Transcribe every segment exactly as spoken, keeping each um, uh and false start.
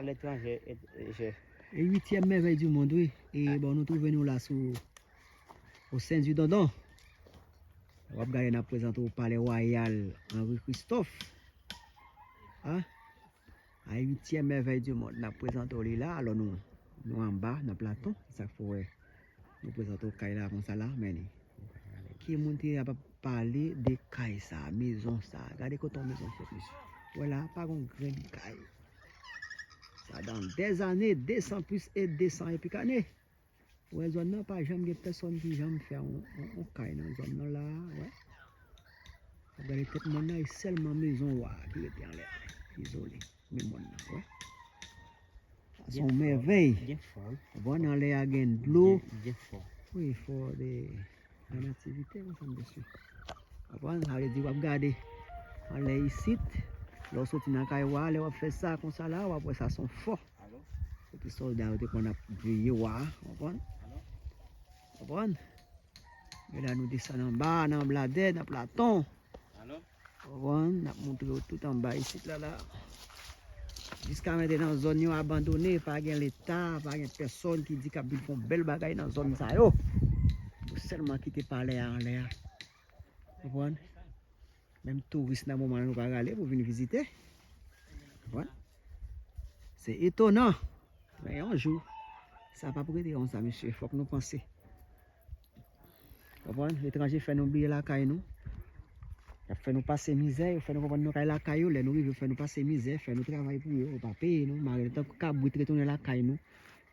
Aletranje, e, e, je- E uityèm mèvèy di mond, wi. E bon, nou twouve nou la sou o Sen di Dondon. W ap gade, n ap prezante w Palè Wayal Henri Christophe. A, a uityèm mèvèy di mond, n ap prezante w li la. Alò, nou, nou anba, nan Platon. Se sa k fè w wè nou prezante w kay la konsa la, men li. Ki moun te ap pale de kay sa, mezon sa? Gade kote yon mezon fèt, mesye. Wè la, pa gon grenn kay. Sa dans des années, deux cents plus et deux cents et pik ane. Wè, zòn nan pa janm gen pèsonn ki janm fè yon, yon, yon kay nan zòn nan la, wè. W ap gade tèt mòn nan, e sèlman mezon wa ki rete anlè, izole. Men mòn nan, wè. Sa se yon mèvèy. Byen fò, wi. Bon, anlè a gen dlo. Byen, byen fò. Wi, fò de la nativite, konsa, mesye. Konprann? Sa vle di w ap gade anlè isit. Lè w soti nan kay wa, lè w ap fè sa konsa la, w ap wè sa se yon fò. Kote sòlda yo te konn ap veye wa, konprann? Konprann? Men la nou desann anba, nan Bladè, nan Platon. Konprann? N ap montre w tout anba isit la, la. Jiska mentnan, zòn yo abandone, pa gen Leta, pa gen pèsonn ki di k ap vin fè yon bèl bagay nan zòn sa yo. Yo sèlman kite palè a anlè a. Konprann? Menm touris nan moman an nou pa rale pou vin vizite. Konprann? Se etonan. Men yon jou, sa p ap rete konsa, mesye. Fòk nou panse. Konprann? Etranje fè nou bliye lakay nou. Y ap fè nou pase mizè, yo fè nou konprann nou kay lakay yo. Lè nou rive, yo fè nou pase mizè, fè nou travay pou yo, yo pa peye nou. Mare nou tankou kabrit, retounen lakay nou.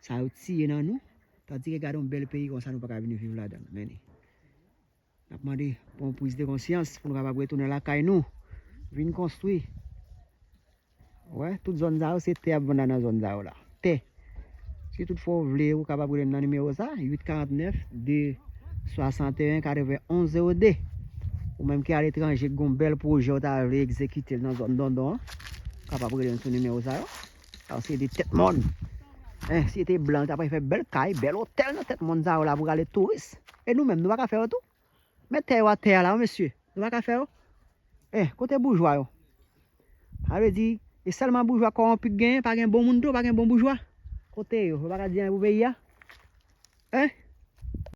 Sa yo tiye nan nou. Tandike gade yon bèl peyi konsa, nou pa ka vin viv ladan l. Men li. N ap mande pou yon priz de konsyans pou nou kapab retounen lakay nou. Vin konstwi. Wè, tout zòn sa yo se tè y ap vann la nan zòn sa yo la. Tè. Si toutfwa w vle, ou kapab rele m nan nimewo sa, uit karant nèf, de swasanteyen, katrevenn onz zewo de. Ou menm ki aletranje, k gon bèl pwojè w ta vle egzekite l nan zòn Dondon an, ou kapab rele m sou nimewo sa yo. Sa yo se de tèt mòn. En, si te blan, yo ta pral fè bèl kay, bèl otèl nan tèt mòn sa yo la pou rale touris. E nou menm, nou pa ka fè yo tou? Men tè yo atè a la, wi, mesye. Nou pa ka fè yo? Eh, kote boujwa yo? Sa vle di, e sèlman boujwa kòwonpi k genyen, pa gen bon moun tou, pa gen bon boujwa? Kote yo? Yo pa ka di anyen pou peyi a? Eh?